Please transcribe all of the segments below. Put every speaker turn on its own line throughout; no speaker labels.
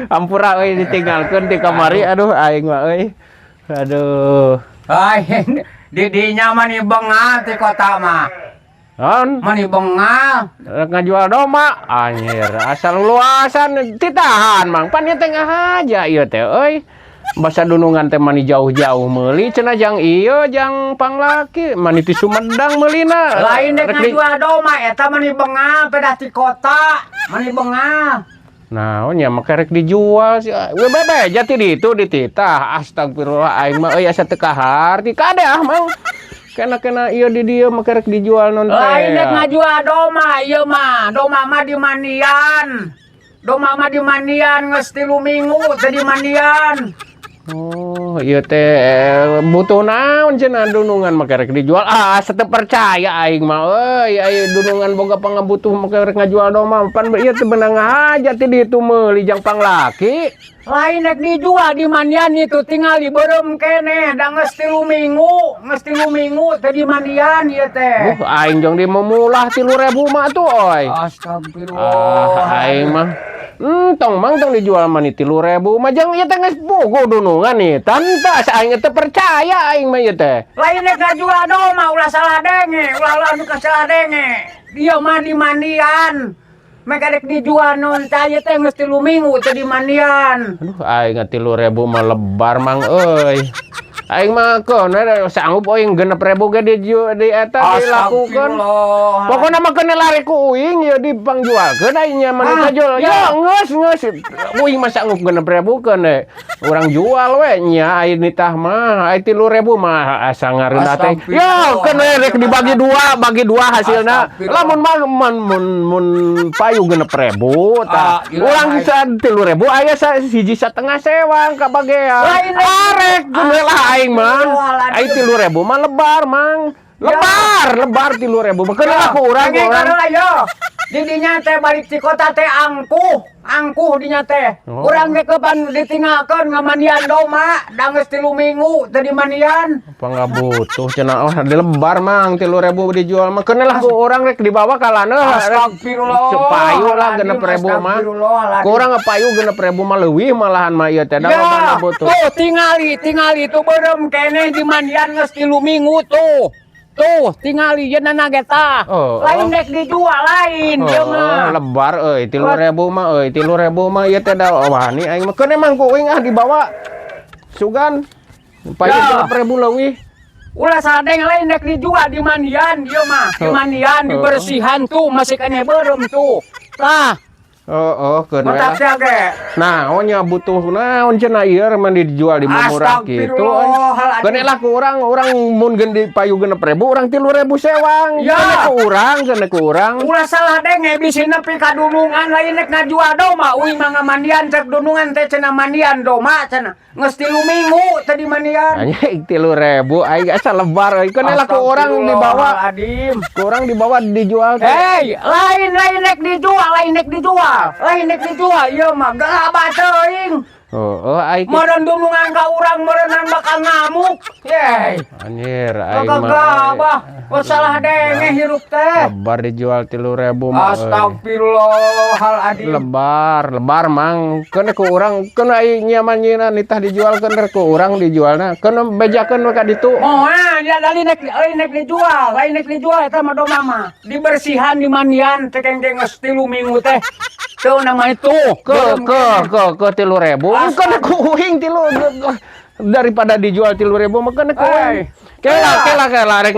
Ampura euy, ditinggalkeun di kamari. Aduh, aing mah euy. Aduh.
Ay, di dinya mah ni bengal ti kota mah.
Non,
Mani bengal.
Rek ngajual domba. Anjir, asal luasan titahan, Mang. Pan ieu teh ngahaja ieu teh euy. Basa dunungan teh mani jauh-jauh meuli cenah, jang ieu jang panglaki mani ti Sumedang meulina.
Lain dek
Rek di-
ngajual domba eta mani bengal pedah ti kota. Mani bengal.
Nah, nya make rek dijual sih. We bebe jati di itu dititah. Astagfirullah, aing mah euy, asa teu kaharti. Kade ah, Mang. Kena-kena ieu di dieu make rek dijual non teh.
Lain dek ngajual domba ieu mah. Domba mah dimandian. Domba mah dimandian geus 3 minggu teu dimandian.
Oh, ieu teh butuh naon cenah dunungan make rek dijual? Ah, asa teu percaya aing mah euy, aya dunungan boga pangabutuh make rek ngajual domba. Pan ieu teh beunang aja ti ditu meuli jang panglaki.
Lain dek dijual, dimandian itu tinggal dibeureum keneh da geus 3 minggu, geus 3 minggu teu dimandian ieu teh.
Aing jong di memulah 3.000 mah tuh oi.
Astagfirullah.
Ah, aing mah. Tong, Mang, tong dijual mah 3.000 mah, jang ieu teh geus bogo dunungan nih. Tanta asa aing teu percaya aing mah ieu teh.
Lain dek ngajual domba, ulah salah denge, ulah ulah nu salah denge. Dia mah dimandian. Mereka dek dijual non cai teh geus 3 minggu teu dimandian.
Aduh, aing 3.000 mah lebar, Mang euy. Aing mah keun sanggup euy, 6.000 ge di di eta dilakukeun.
Astagfirullah.
Pokokna mah keun lari ku uing ya dipangjualkeun aing nya mah
Ah,
jual.
ya.
Ya geus geus. Uing mah sanggup 6.000 keun we. Urang jual we nya aing nitah mah. Aing 3.000 mah asa ngareunah teh. Ya keun we rek dibagi dua, bagi dua hasilna.
Astagfirullah.
Lamun mah mun mun mun payu 6.000 tah.
Ah, gila,
Urang
aing.
sa 3.000 aya sa hiji satengah sewang kabagean.
Lain deh.
Arek keun we lah aing mah.
Astagfirullahaladzim.
Aing 3.000 mah lebar, Mang. Lebar, lebar 3.000. Keun lah ku urang, ku
Pengen
urang.
lah yo. Di dinya teh balik ti kota teh angkuh, angkuh dinya teh.
Oh.
Urang ge kapan ditinggalkeun ngamandian domba, da geus 3 minggu teu dimandian.
Apa nggak butuh cenah, oh dilebar, Mang, 3.000 dijual mah. Keun lah ku urang rek dibawa ka laneuh.
Astagfirullah.
Payu lah 6.000 mah.
Astagfirullahaladzim.
Ku urang payu 6.000 mah leuwih malahan mah ieu teh da
Ya,
loba butuh.
tuh tingali, tingali tuh beureum keneh dimandian geus 3 minggu tuh. Tuh, tingali yeuna ge tah.
Oh,
Lain
oh.
dek dijual lain ieu
Oh,
mah.
lebar euy 3.000 mah euy, 3.000 mah ieu teh da wani aing mah. Keun emang ku uing ah dibawa. Sugan. Payu 6.000 leuwih.
Ulah sadeng, lain dek dijual, dimandian ieu mah. Dimandian,
Oh.
dibersihan tuh masih keneh beureum tuh. Tah,
Oh, keun we
mantap
lah.
sia ge.
Nah, oh nya butuh naon cenah ieu mah dijual di murah gitu.
Astagfirullahaladzim.
Keun lah ku urang, urang mun geun di payu 6.000, urang 3.000 sewang.
Ya.
Keun ku urang, keun ku urang.
Ulah salah denge bisi nepi ka dunungan, lain nek ngajual domba, uing mah ngamandian cek dunungan teh cenah mandian domba cenah geus 3 minggu teu dimandian.
Anjing, 3.000 aing asa lebar euy. Keun lah ku urang dibawa,
Astagfirullahaladzim.
ku urang dibawa dijual teh.
Hei, lain lain nek dijual, lain nek dijual, lain nek dijual, ieu mah gelabah teuing.
Oh, aing
Meureun dunungan ka urang meureunnan bakal ngamuk. Yey,
Anjir, aing mah.
gagabah. Oh, salah denge hirup teh.
Lebar dijual 3.000 mah euy.
Astagfirullahaladzim.
Lebar, lebar, Mang. Keun ku urang, keun aing nya mah nyieuna nitah dijualkeun rek ku urang dijualna. Keun bejakeun we ka ditu.
Oh, ah, ya lain nek lain nek dijual, lain nek dijual eta mah domba mah. Dibersihan, dimandian teh kengkeng geus 3 minggu teh. Tuh nama itu.
Ke 3.000. Keun ku uing tilu daripada dijual 3.000 mah keun ku uing.
Hey.
Kela kela kela rek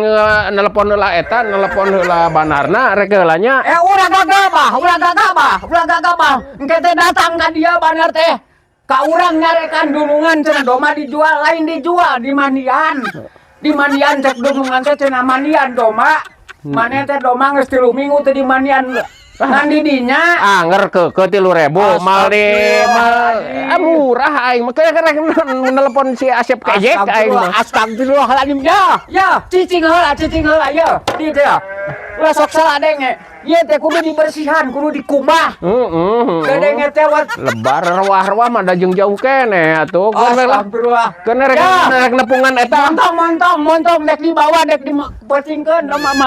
nelepon heula eta, nelepon heula banarna rek heula nya.
Eh, ulah gagabah, ulah gagabah, ulah gagabah. Engke teh datang ka dia banar teh. Ka urang nyarekan dunungan cenah domba dijual, lain dijual, dimandian. Dimandian cek dunungan teh cenah mandian domba. Maneh teh domba geus 3 minggu teh dimandian. Ngan di dinya.
Anger ke 3.000 mal di mal ah, murah aing mah. Keur rek nelepon si Asep Kejek aing mah.
Astagfirullahaladzim. Ya, ya, cicing heula, cicing heula ya. Di teh. Ulah sok salah denge. Ieu teh kudu dibersihan, kudu dikumbah.
Heeh.
Gedenge teh wat.
Lebar rewah-rewah mah da jeung jauh keneh atuh. Keun we lah.
Astagfirullah.
Keun rek
Ya.
rek nepungan eta.
Montong, montong, montong dek dibawa dek dipecingkeun domba mah.